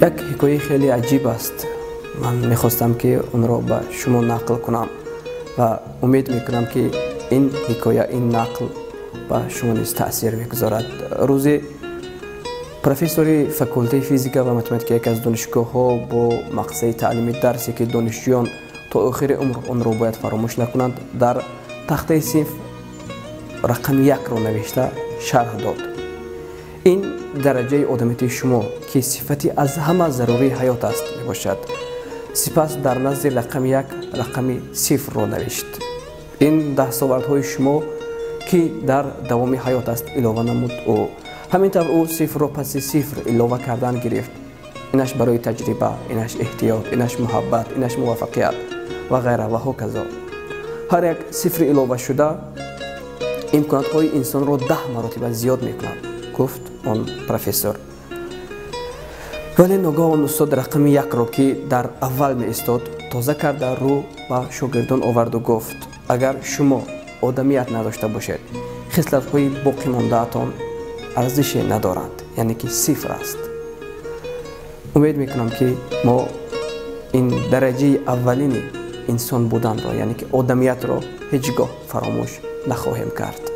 Як ҳикояи хеле аҷиб аст. Ман мехостам, ки онро ба шумо нақл кунам ва умед мекунам, ки ин ҳикоя, ин нақл ба шумо низ таъсир мегузорад. Рӯзе профессори факултаи физика ва математика яке аз донишгоҳҳо бо мақсади таълими дарсе, ки донишҷӯён то охири умр онро бояд фаромӯш накунанд, дар тахтаи синф рақами якро навишта шарҳ дод: «Ин дараҷаи одамияти шумо, ки сифати аз ҳама зарурии ҳаёт аст, мебошад». Сипас дар назди рақами як рақами сифрро навишт. «Ин дастовардҳои шумо, ки дар давоми ҳаёт аст», илова намуд ӯ. Ҳамин тавр ӯ сифрро паси сифр илова кардан гирифт: инаш барои таҷриба, инаш эҳтиёт, инаш муҳаббат, инаш муваффақият ва ғайра ва ҳоказо. «Ҳар як сифри иловашуда имкониятҳои инсонро 10 маротиба зиёд мекунад», гуфт он профессор. Вале ногаҳ он устод рақами якро, ки дар аввал меистод, тоза карда, рӯ ба шогирдон оварду гуфт: «Агар шумо одамият надошта бошед, хислатҳои боқимондаатон арзише надоранд, яъне ки сифр аст». Умед мекунам, ки мо ин дараҷаи аввалини инсон буданро, яъне ки одамиятро, ҳеҷ гоҳ фаромӯш нахоҳем кард.